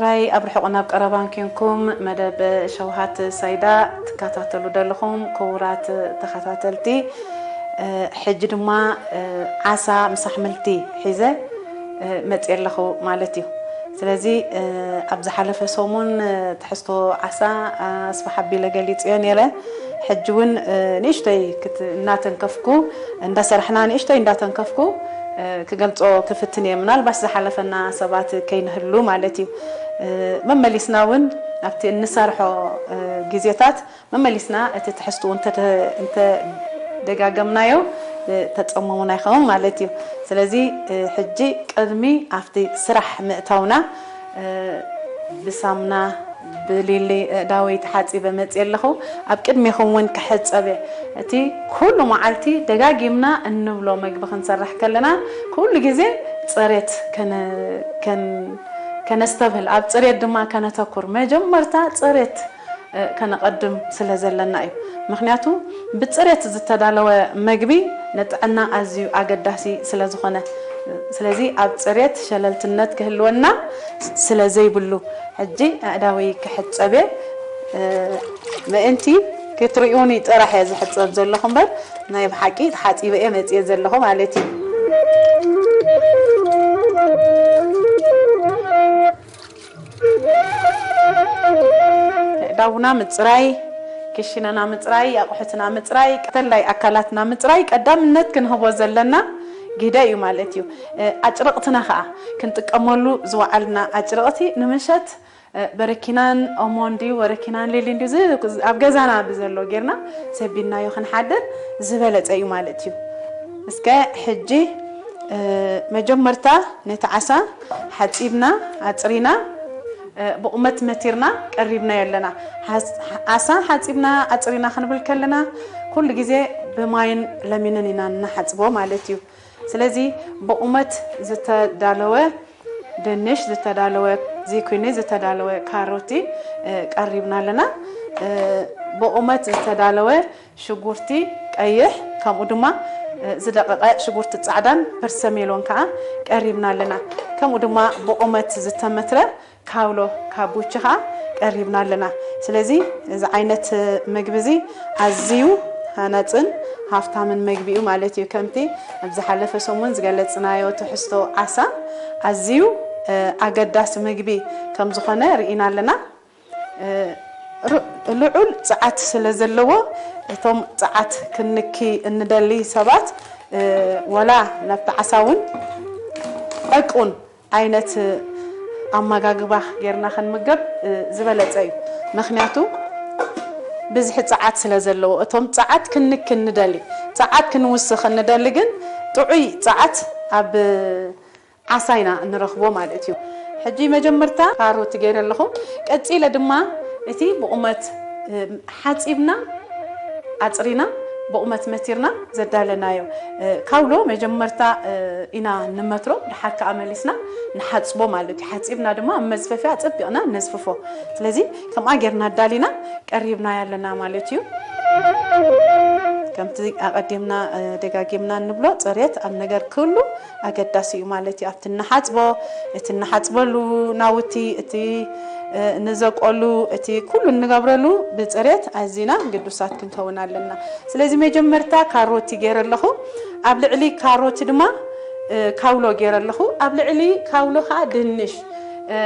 ራይ ኣብ ርሑቕ ናብ ቀረባን ኬንኩም መደብ ሸውሃት ሳይዳ ትከታተሉ ዘለኹም ክቡራት ተኸታተልቲ፣ እ፣ ሕጂ ድማ፣ እ፣ ዓሳ ምስ ኣሕምልቲ ሒዘ፣ እ፣ መፅየ ኣለኹ ማለት እዩ። ስለዚ፣ እ፣ ኣብ ዝሓለፈ ሰሙን፣ እ፣ ትሕዝቶ ዓሳ ኣስፋሕ ኣቢለ ገሊፅዮ ነይረ። ሕጂ እውን፣ እ፣ ንእሽተይ ክት-፣ እናተንከፍኩ፣ እንዳሰራሕና ንእሽተይ እንዳተንከፍኩ፣ እ፣ ክገልጾ ክፍትን እየ። ምናልባት ዝሓለፈና ሰባት ከይንህሉ ማለት እዩ። እ፣ መመሊስና እውን ኣብቲ እንሰርሖ፣ እ፣ ግዜታት መመሊስና እቲ ትሕዝትኡ እንተ-፣ እንተ ደጋገምናዮ፣ እ፣ ተጸመሙና ይኸውን ማለት እዩ። ስለዚ፣ እ፣ ሕጂ ቅድሚ ኣብቲ ስራሕ ምእታውና፣ እ፣ ብሳሙና ብሊሊ፣ እ፣ ዳወይ ተሓጺበ መጽየ ኣለኹ። ኣብ ቅድሜኹም እውን ክሕጸብ እየ። እቲ ኩሉ መዓልቲ ደጋጊምና እንብሎ መግቢ ክንሰርሕ ከለና፣ ኩሉ ግዜ ጽሬት ከነ-፣ ከን-፣ ከነስተብህል፣ ኣብ ጽሬት ድማ ከነተኩር። መጀመርታ ጽሬት፣ እ፣ ከነቐድም ስለ ዘለና እዩ። ምኽንያቱ ብጽሬት ዝተዳለወ መግቢ ንጥዕና ኣዝዩ ኣገዳሲ ስለ ዝኾነ፣ ስለዚ ኣብ ጽሬት ሸለልትነት ክህልወና ስለ ዘይብሉ፣ ሕጂ ኣእዳወይ ክሕጸብ እየ። እ፣ ምእንቲ ክትርእዩኒ ጥራሕ እየ ዝሕጸብ ዘለኹ እምበር፣ ናይ ብሓቂ ተሓጺበ እየ መጽየ ዘለኹ ማለት እዩ። ዳውና ምጽራይ፣ ክሽነና ምጽራይ፣ ኣቑሑትና ምጽራይ፣ ቀተላይ ኣካላትና ምጽራይ ቀዳምነት ክንህቦ ዘለና ግደ እዩ ማለት እዩ። እ፣ ኣጭርቕትና ኸኣ ክንጥቀመሉ ዝወዓልና ኣጭርቕቲ ንምሸት፣ እ፣ በረኪናን ኦሞን ድዩ፣ በረኪናን ሊሊን ድዩ፣ ዝ-፣ ኣብ ገዛና ብዘሎ ጌርና ሰቢናዮ ክንሓድር ዝበለጸ እዩ ማለት እዩ። እስከ ሕጂ፣ እ፣ መጀመርታ ነቲ ዓሳ ሓጺብና፣ ኣጽሪና፣ እ፣ ብቑመት መቲርና ቀሪብናዮ ኣለና። ሓስ-፣ ዓሳ ሓጺብና፣ ኣጽሪና ክንብል ከለና ኩሉ ግዜ ብማይን ለሚንን ኢና እንሓጽቦ ማለት እዩ። ስለዚ ብቑመት ዝተዳለወ ድንሽ፣ ዝተዳለወ ዚኩኒ፣ ዝተዳለወ ካሮቲ፣ እ፣ ቀሪብና ኣለና። እ፣ ብቑመት ዝተዳለወ ሽጉርቲ ቀይሕ፣ ከምኡ ድማ፣ እ፣ ዝደቐቐ ሽጉርቲ ጻዕዳን ፐርሰሜሎን ከኣ ቀሪብና ኣለና። ከምኡ ድማ ብቑመት ዝተመትረ ካውሎ ካቡቺ ከኣ ቀሪብና ኣለና። ስለዚ እዚ ዓይነት ምግቢ እዚ ኣዝዩ ሃናጽን ሃፍታምን መግቢ እዩ ማለት እዩ። ከምቲ ኣብ ዝሓለፈ ሰሙን ዝገለጽናዮ ትሕዝቶ ዓሳ ኣዝዩ፣ እ፣ ኣገዳሲ ምግቢ ከም ዝኾነ ርኢና ኣለና። እ፣ ር-፣ ልዑል ጸዓት ስለ ዘለዎ፣ እቶም ጸዓት ክንኪ እንደሊ ሰባት፣ እ፣ ወላ ናብቲ ዓሳ እውን ዕቁን ዓይነት ኣመጋግባ ጌርና ክንምገብ፣ እ፣ ዝበለጸ እዩ። ምኽንያቱ ብዝሒ ጸዓት ስለ ዘለዎ፣ እቶም ጸዓት ክንክ እንደሊ፣ ጸዓት ክንውስኽ እንደሊ ግን ጥዑይ ጸዓት ኣብ ዓሳ ኢና እንረኽቦ ማለት እዩ። ሕጂ መጀመርታ ካሮት ገይረ ኣለኹ። ቀጺለ ድማ እቲ ብቑመት፣ እ፣ ሓጺብና ኣጽሪና ብቑመት መቲርና ዘዳለናዮ፣ እ፣ ካውሎ መጀመርታ፣ እ፣ ኢና ንመትሮ፣ ድሓር ከኣ መሊስና ንሓጽቦ ማለት እዩ። ሓጺብና ድማ ኣብ መዝፈፊያ ኣጸቢቕና ነዝፍፎ። ስለዚ ከምኣ ጌርና ኣዳሊና ቀሪብናዮ ኣለና ማለት እዩ። ከምቲ ኣቐዲምና፣ እ፣ ደጋጊምና እንብሎ፣ ጽሬት ኣብ ነገር ኩሉ ኣገዳሲ እዩ ማለት እዩ። ኣብቲ እንሓጽቦ፣ እቲ እንሓጽበሉ ናውቲ፣ እቲ፣ እ፣ እንዘቆሉ፣ እቲ ኩሉ እንገብረሉ ብጽሬት ኣዚና ግዱሳት ክንከውን ኣለና። ስለዚ መጀመርታ ካሮቲ ገይረ ኣለኹ። ኣብ ልዕሊ ካሮቲ ድማ፣ እ፣ ካውሎ ገይረ ኣለኹ። ኣብ ልዕሊ ካውሎ ኸኣ ድንሽ። እ፣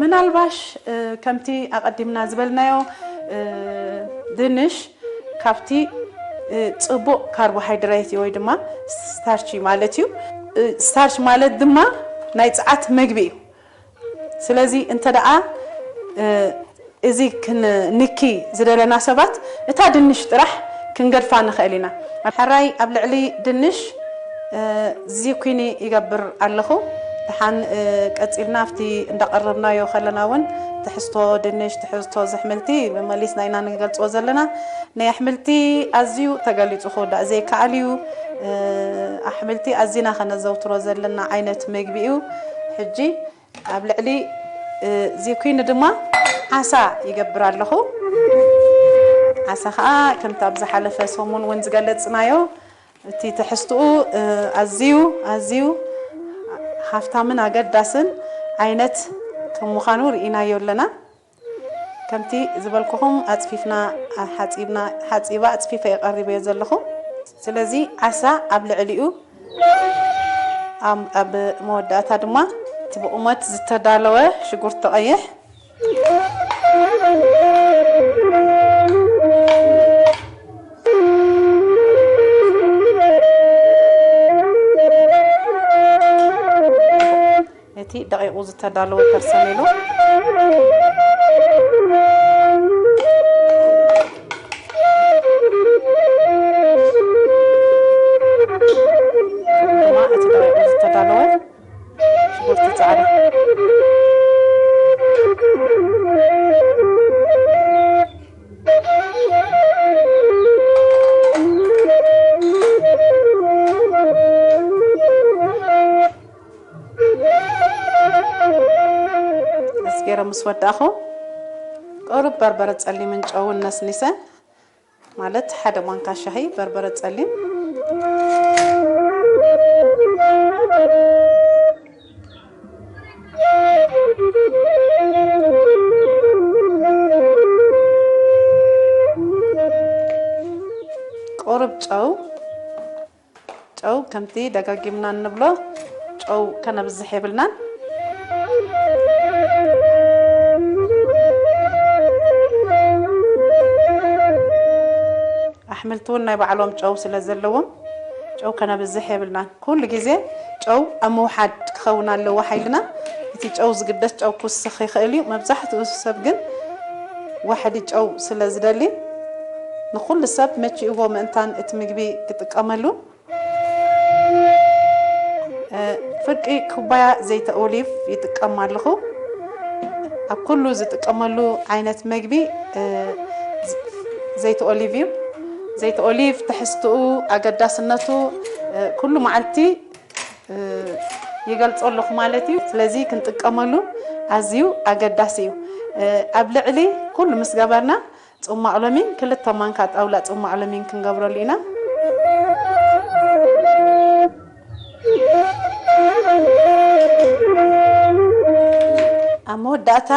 ምናልባሽ፣ እ፣ ከምቲ ኣቐዲምና ዝበልናዮ፣ እ፣ ድንሽ ካብቲ፣ እ፣ ጽቡቕ ካርቦሃይድሬት ወይ ድማ ስታርች እዩ ማለት እዩ። እ፣ ስታርች ማለት ድማ ናይ ጸዓት መግቢ እዩ። ስለዚ እንተ ደኣ፣ እ፣ እዚ ክንንኪ ዝደለና ሰባት እታ ድንሽ ጥራሕ ክንገድፋ ንኽእል ኢና። ኣብ ሕራይ ኣብ ልዕሊ ድንሽ፣ እ፣ ዚኩኒ ይገብር ኣለኹ። ደሓን፣ እ፣ ቀጺልና ኣብቲ እንዳቐረብናዮ ከለና እውን ትሕዝቶ ድንሽ፣ ትሕዝቶ ዘሕምልቲ መመሊስና ኢና ንገልጽዎ ዘለና። ናይ ኣሕምልቲ ኣዝዩ ተገሊጹ ክውዳእ ዘይከኣል እዩ። እ፣ ኣሕምልቲ ኣዚና ከነዘውትሮ ዘለና ዓይነት መግቢ እዩ። ሕጂ ኣብ ልዕሊ፣ እ፣ ዚኩኒ ድማ ዓሳ ይገብር ኣለኹ። ዓሳ ኸኣ ከምቲ ኣብ ዝሓለፈ ሰሙን እውን ዝገለጽናዮ፣ እቲ ትሕዝትኡ፣ እ፣ ኣዝዩ፣ ኣዝዩ ሃፍታምን ኣገዳስን ዓይነት ከም ምዃኑ ርኢናዮ ኣለና። ከምቲ ዝበልኩኹም ኣጽፊፍና፣ ሓጺብና፣ ሓጺባ ኣጽፊፈ የቐሪበዮ ዘለኹ። ስለዚ ዓሳ ኣብ ልዕሊኡ ኣብ፣ ኣብ መወዳእታ ድማ እቲ ብቑመት ዝተዳለወ ሽጉርቲ ቀይሕ። እቲ ደቂቑ ዝተዳለወ ፐርሰሜሎ። ድማ እቲ ደቂቑ ዝተዳለወ ሽጉርቲ ጻዕዳ። ኣስገረ ምስ ወዳእኹ፣ ቁሩብ በርበረ ጸሊምን ጨውን ነስኒሰ፣ ማለት ሓደ ማንካ ሻሂ በርበረ ጸሊም። ቁሩብ ጨው፣ ጨው ከምቲ ደጋጊምና እንብሎ ጨው ከነብዝሕ የብልናን። ኣሕምልቲ እውን ናይ ባዕሎም ጨው ስለ ዘለዎም ጨው ከነብዝሕ የብልናን። ኩሉ ግዜ ጨው ኣብ ምውሓድ ክኸውን ኣለዎ ሓይልና። እቲ ጨው ዝግደስ ጨው ክውስኽ ይኽእል እዩ። መብዛሕትኡ ሰብ ግን ዋሕዲ ጨው ስለ ዝደሊ ንኹሉ ሰብ መቺእዎ ምእንታን እቲ ምግቢ ክጥቀመሉ እ፣ ፍርቂ ኩባያ ዘይቲ ኦሊቭ ይጥቀም ኣለኹ። ኣብ ኩሉ ዝጥቀመሉ ዓይነት መግቢ፣ እ፣ ዘይቲ ኦሊቭ እዩ። ዘይቲ ኦሊቭ ትሕዝትኡ፣ ኣገዳስነቱ፣ እ፣ ኩሉ መዓልቲ፣ እ፣ ይገልጾ ኣለኹ ማለት እዩ። ስለዚ ክንጥቀመሉ ኣዝዩ ኣገዳሲ እዩ። እ፣ ኣብ ልዕሊ ኩሉ ምስ ገበርና ጽሟቕ ለሚን፣ ክልተ ማንካ ጣውላ ጽሟቕ ለሚን ክንገብረሉ ኢና። ኣብ መወዳእታ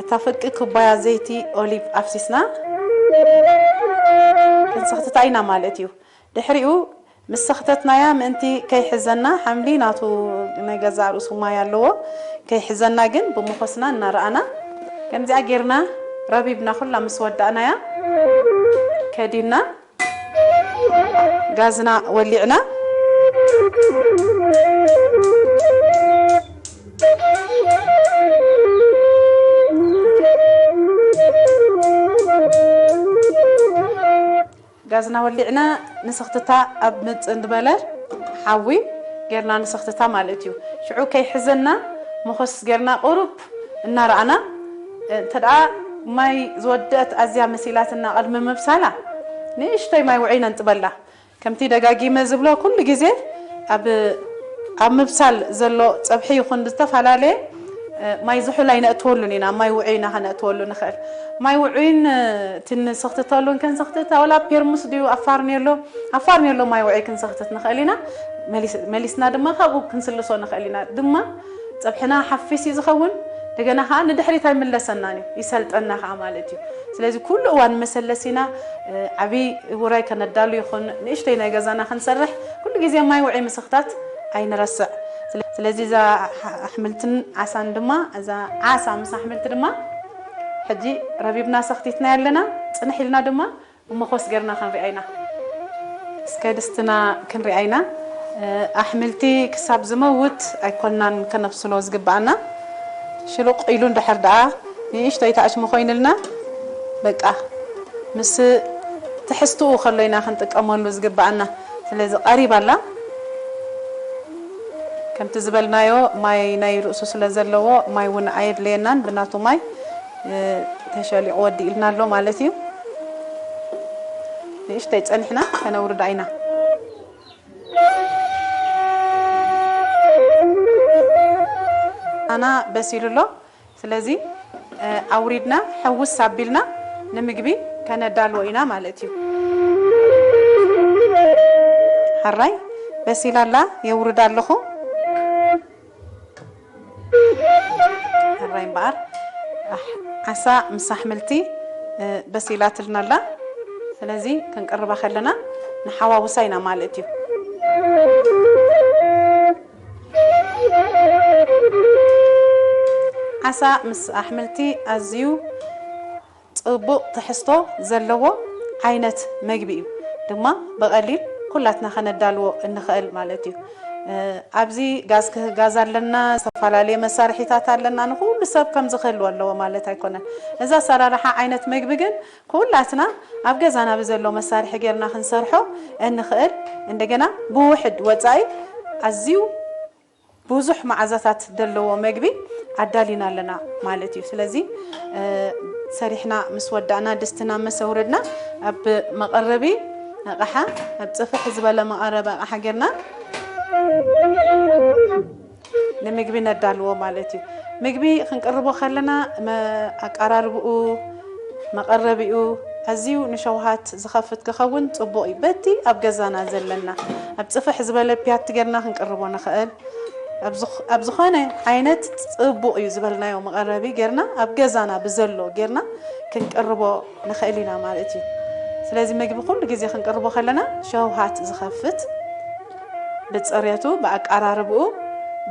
እታ ፍርቂ ኩባያ ዘይቲ ኦሊቭ ኣፍሲስና ክንሰኽትታ ኢና ማለት እዩ። ድሕሪኡ ምስ ሰኽተትናያ ምእንቲ ከይሕዘና፣ ሓምሊ ናቱ ናይ ገዛእ ርእሱ ማይ ኣለዎ፣ ከይሕዘና ግን ብመኾስና እናረኣና ከምዚኣ ጌርና ረቢብና ኩላ ምስ ወዳእናያ ከዲና ጋዝና ወሊዕና ጋዝና ወሊዕና ንስኽትታ ኣብ ምጽን ዝበለ ሓዊ ጌርና ንስኽትታ ማለት እዩ። ሽዑ ከይሕዘና መኾስ ጌርና ቁሩብ እናረኣና፣ እንተ ደኣ ማይ ዝወደአት ኣዝያ መሲላትና ቅድሚ ምብሳላ፣ ንእሽተይ ማይ ውዑይ ነንጥበላ። ከምቲ ደጋጊመ ዝብሎ፣ ኩሉ ግዜ ኣብ፣ ኣብ ምብሳል ዘሎ ጸብሒ ይኹን ዝተፈላለየ፣ እ፣ ማይ ዝሑል ኣይነእትወሉን ኢና። ማይ ውዑይ ኢና ከነእትወሉ ንኽእል። ማይ ውዑይን፣ እ፣ እቲ ንሰኽትተሉን ከንሰኽትት፣ ዋላ ፔርሙስ ድዩ፣ ኣብ ፋርኔሎ፣ ኣብ ፋርኔሎ ማይ ውዑይ ክንሰኽትት ንኽእል ኢና። መሊስ-፣ መሊስና ድማ ካብኡ ክንስልሶ ንኽእል ኢና። ድማ ጸብሕና ሓፊስ እዩ ዝኸውን። እንደገና ኸዓ ንድሕሪት ኣይምለሰናን እዩ፣ ይሰልጠና ኸዓ ማለት እዩ። ስለዚ ኩሉ እዋን መሰለሲና፣ እ፣ ዓብዪ ውራይ ከነዳሉ ይኹን ንእሽተይ ናይ ገዛና ክንሰርሕ ኩሉ ግዜ ማይ ውዑይ ምስኽታት ኣይንረስዕ። ስለ-፣ ስለዚ እዛ ኣሕ-፣ ኣሕምልትን ዓሳን ድማ፣ እዛ ዓሳ ምስ ኣሕምልቲ ድማ ሕጂ ረቢብና ሰኽቲትና ኣለና። ጽንሕ ኢልና ድማ ብመኾስ ጌርና ክንሪኣ ኢና። እስከ ድስትና ክንሪኣ ኢና። እ፣ ኣሕምልቲ ክሳብ ዝመውት ኣይኮንናን ከነብስሎ ዝግብኣና። ሽሉቕ ኢሉ እንድሕር ደኣ ንእሽተይ ታእሽሙ ኮይንልና፣ በቃ ምስ ትሕዝትኡ ከሎ ኢና ክንጥቀመሉ ዝግብኣና። ስለዚ ቀሪባ ኣላ። ከምቲ ዝበልናዮ ማይ ናይ ርእሱ ስለ ዘለዎ ማይ እውን ኣየድለየናን፣ ብናቱ ማይ፣ እ፣ ተሸሊቑ ወዲእልና ኣሎ ማለት እዩ። ንእሽተይ ጸኒሕና ከነውርዳ ኢና። ኣና በሲሉ ኣሎ። ስለዚ፣ እ፣ ኣውሪድና ሕውስ ኣቢልና ንምግቢ ከነዳልዎ ኢና ማለት እዩ። ሕራይ በሲላ ኣላ፣ የውርዳ ኣለኹ። እምበኣር፣ ኣሕ-፣ ዓሳ ምስ ኣሕምልቲ፣ እ፣ በሲላትልና ኣላ። ስለዚ ክንቅርባ ከለና ንሓዋውሳ ኢና ማለት እዩ። ዓሳ ምስ ኣሕምልቲ ኣዝዩ ጽቡቕ ትሕዝቶ ዘለዎ ዓይነት መግቢ እዩ። ድማ ብቐሊል ኩላትና ከነዳልዎ እንኽእል ማለት እዩ። እ፣ ኣብዚ ጋዝ ክህጋዝ ኣለና፣ ዝተፈላለየ መሳርሒታት ኣለና። ንኹሉ ሰብ ከምዚ ክህልዎ ኣለዎ ማለት ኣይኮነን። እዚ ኣሰራርሓ ዓይነት መግቢ ግን ኩላትና ኣብ ገዛና ብዘሎ መሳርሒ ጌርና ክንሰርሖ እንኽእል። እንደገና ብውሕድ ወጻኢ ኣዝዩ ብዙሕ መዓዛታት ዘለዎ መግቢ ኣዳሊና ኣለና ማለት እዩ። ስለዚ፣ እ፣ ሰሪሕና ምስ ወዳእና፣ ድስትና መሰውረድና፣ ኣብ መቐረቢ ኣቕሓ፣ ኣብ ጽፍሕ ዝበለ መቐረቢ ኣቕሓ ጌርና ንምግቢ ነዳልዎ ማለት እዩ። ምግቢ ክንቅርቦ ከለና፣ መ-፣ ኣቀራርብኡ፣ መቐረቢኡ ኣዝዩ ንሸውሃት ዝኸፍት ክኸውን ጽቡቕ እዩ። በቲ ኣብ ገዛና ዘለና፣ ኣብ ጽፍሕ ዝበለ ቢያቲ ጌርና ክንቅርቦ ንኽእል። ኣብ ዝኽ-፣ ኣብ ዝኾነ ዓይነት ጽቡቕ እዩ ዝበልናዮ መቐረቢ ጌርና፣ ኣብ ገዛና ብዘሎ ጌርና ክንቅርቦ ንኽእል ኢና ማለት እዩ። ስለዚ ምግቢ ኩሉ ግዜ ክንቅርቦ ከለና ሸውሃት ዝኸፍት፣ ብጽሬቱ፣ ብኣቀራርብኡ፣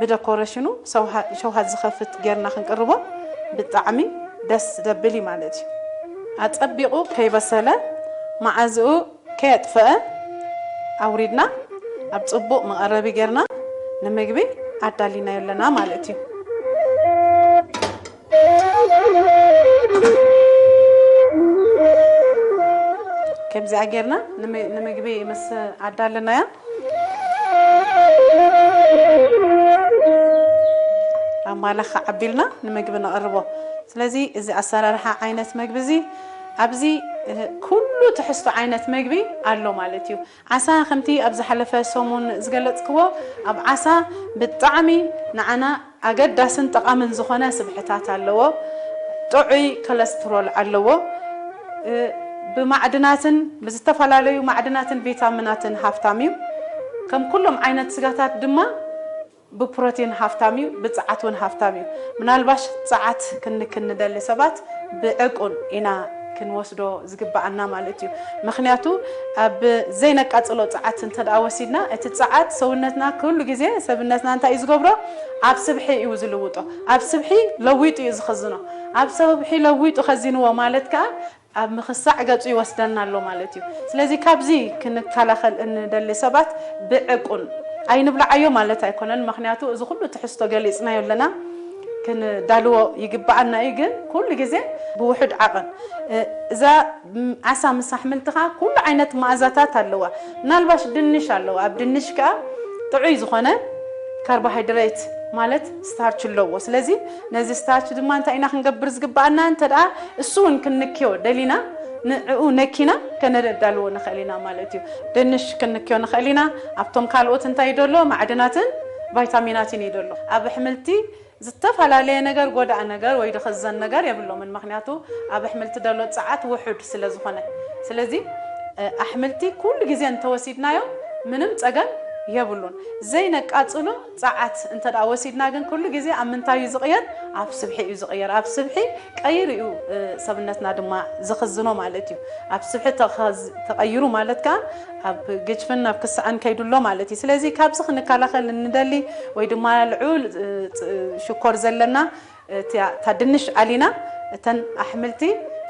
ብደኮሬሽኑ ሰውሃ-፣ ሸውሃት ዝኸፍት ጌርና ክንቅርቦ ብጣዕሚ ደስ ዘብል እዩ ማለት እዩ። ኣጸቢቑ ከይበሰለ፣ መዓዝኡ ከየጥፈአ ኣውሪድና ኣብ ጽቡቕ መቐረቢ ጌርና ንምግቢ ኣዳሊናዮ ኣለና ማለት እዩ። ከምዚኣ ጌርና ንሚ-፣ ንምግቢ ምስ ኣዳለናያ፣ ኣማላኽ ዓቢልና ንምግቢ ነቕርቦ። ስለዚ እዚ ኣሰራርሓ ዓይነት መግቢ እዚ ኣብዚ፣ እ፣ ኩሉ ትሕዝቶ ዓይነት መግቢ ኣሎ ማለት እዩ። ዓሳ ከምቲ ኣብ ዝሓለፈ ሰሙን ዝገለጽክዎ፣ ኣብ ዓሳ ብጣዕሚ ንዓና ኣገዳስን ጠቓምን ዝኾነ ስብሕታት ኣለዎ። ጥዑይ ኮለስትሮል ኣለዎ። እ፣ ብማዕድናትን ብዝተፈላለዩ ማዕድናትን ቪታሚናትን ሃፍታም እዩ። ከም ኩሎም ዓይነት ስጋታት ድማ ብፕሮቲን ሃፍታም እዩ፣ ብጸዓት እውን ሃፍታም እዩ። ምናልባሽ ጸዓት ክንክን ንደሊ ሰባት ብዕቁን ኢና ክንወስዶ ዝግብኣና ማለት እዩ። ምኽንያቱ ኣብ ዘይነቃጽሎ ጸዓት እንተ ደኣ ወሲድና፣ እቲ ጸዓት ሰውነትና ኩሉ ግዜ፣ ሰብነትና እንታይ እዩ ዝገብሮ? ኣብ ስብሒ እዩ ዝልውጦ። ኣብ ስብሒ ለዊጡ እዩ ዝኽዝኖ። ኣብ ስብሒ ለዊጡ ከዚንዎ ማለት ከኣ ኣብ ምኽሳዕ ገጹ ይወስደና ኣሎ ማለት እዩ። ስለዚ ካብዚ ክንከላኸል እንደሊ ሰባት ብዕቁን ኣይንብልዓዮ ማለት ኣይኮነን። ምኽንያቱ እዚ ኩሉ ትሕዝቶ ገሊጽናዮ ኣለና፣ ክንዳልዎ ይግብኣና እዩ። ግን ኩሉ ግዜ ብውሑድ ዓቐን፣ እ፣ እዛ፣ ም፣ ዓሳ ምስ ኣሕምልትኻ ኩሉ ዓይነት መኣዛታት ኣለዋ። ምናልባሽ ድንሽ ኣለዋ። ኣብ ድንሽ ከኣ ጥዑይ ዝኾነ ካርቦሃይድሬት ማለት ስታርች ኣለዎ። ስለዚ ነዚ ስታርች ድማ እንታይ ኢና ክንገብር ዝግብኣና? እንተ ደኣ እሱ እውን ክንክዮ ደሊና፣ ንዕኡ ነኪና ከነደዳልዎ ንኽእል ኢና ማለት እዩ። ድንሽ ክንክዮ ንኽእል ኢና። ኣብቶም ካልኦት እንታይ እዩ ደሎ? ማዕድናትን ቫይታሚናትን እዩ ደሎ። ኣብ ኣሕምልቲ ዝተፈላለየ ነገር፣ ጎዳእ ነገር ወይ ድኽዘን ነገር የብሎምን። ምኽንያቱ ኣብ ኣሕምልቲ ደሎ ጸዓት ውሑድ ስለ ዝኾነ። ስለዚ፣ እ፣ ኣሕምልቲ ኩሉ ግዜ እንተወሲድናዮ ምንም ጸገም የብሉን። ዘይነቃጽሎ ጸዓት እንተ ደኣ ወሲድና ግን ኩሉ ግዜ ኣብ ምንታይ እዩ ዝቕየር? ኣብ ስብሒ እዩ ዝቕየር። ኣብ ስብሒ ቀይሩ እዩ፣ እ፣ ሰብነትና ድማ ዝኽዝኖ ማለት እዩ። ኣብ ስብሒ ተኸዝ-፣ ተቐይሩ ማለት ከኣ ኣብ ግጭፍን ኣብ ክስዐን ከይዱ ኣሎ ማለት እዩ። ስለዚ ካብዚ ክንከላኸል እንደሊ ወይ ድማ ልዑል፣ እ፣ ፅ-፣ ሽኮር ዘለና፣ እቲያ፣ እታ ድንሽ ኣሊና እተን ኣሕምልቲ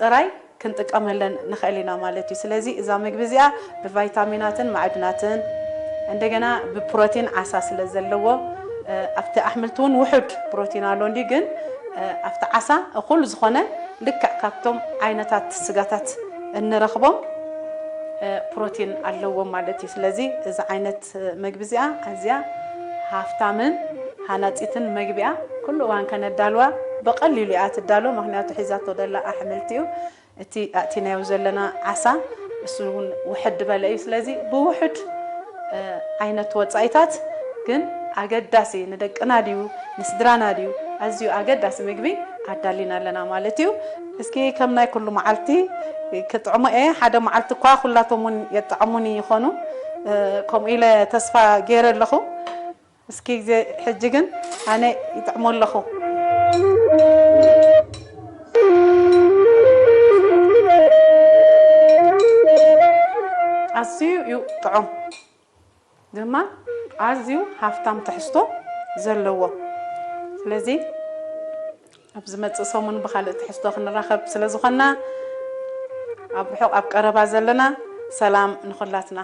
ጥራይ ክንጥቀመለን ንኽእል ኢና ማለት እዩ። ስለዚ እዛ ምግቢ እዚኣ ብቫይታሚናትን ማዕድናትን እንደገና ብፕሮቲን ዓሳ ስለ ዘለዎ፣ እ፣ ኣብቲ ኣሕምልቲ እውን ውሑድ ፕሮቲን ኣሎ እንዲ፣ ግን፣ እ፣ ኣብቲ ዓሳ እኹል ዝኾነ ልክዕ ካብቶም ዓይነታት ስጋታት እንረኽቦም፣ እ፣ ፕሮቲን ኣለዎም ማለት እዩ። ስለዚ እዛ ዓይነት፣ እ፣ ምግቢ እዚኣ ኣዝያ ሃፍታምን ሃናጺትን መግቢ እያ። ኩሉ እዋን ከነዳልዋ ብቐሊሉ እያ ትዳሎ፣ ምኽንያቱ ሒዛቶ ደላ ኣሕምልቲ እዩ። እቲ ኣእቲናዮ ዘለና ዓሳ እሱ እውን ውሕድ ዝበለ እዩ። ስለዚ ብውሕድ፣ እ፣ ዓይነት ወጻኢታት ግን ኣገዳሲ ንደቅና ድዩ ንስድራና ድዩ ኣዝዩ ኣገዳሲ ምግቢ ኣዳሊና ኣለና ማለት እዩ። እስኪ ከም ናይ ኩሉ መዓልቲ ክጥዕሞ እየ። ሓደ መዓልቲ እኳ ኩላቶም እውን የጣዕሙኒ ይኾኑ፣ እ፣ ከምኡ ኢለ ተስፋ ገይረ ኣለኹ። እስኪ ግዜ ሕጂ ግን ኣነ ይጥዕሞ ኣለኹ። ኣዝዩ እዩ ጥዑም ድማ ኣዝዩ ሃፍታም ትሕዝቶ ዘለዎ። ስለዚ ኣብ ዝመጽእ ሰሙን ብኻልእ ትሕዝቶ ክንራኸብ ስለ ዝኾንና፣ ኣብ ርሑቕ ኣብ ቀረባ ዘለና፣ ሰላም ንኹላትና።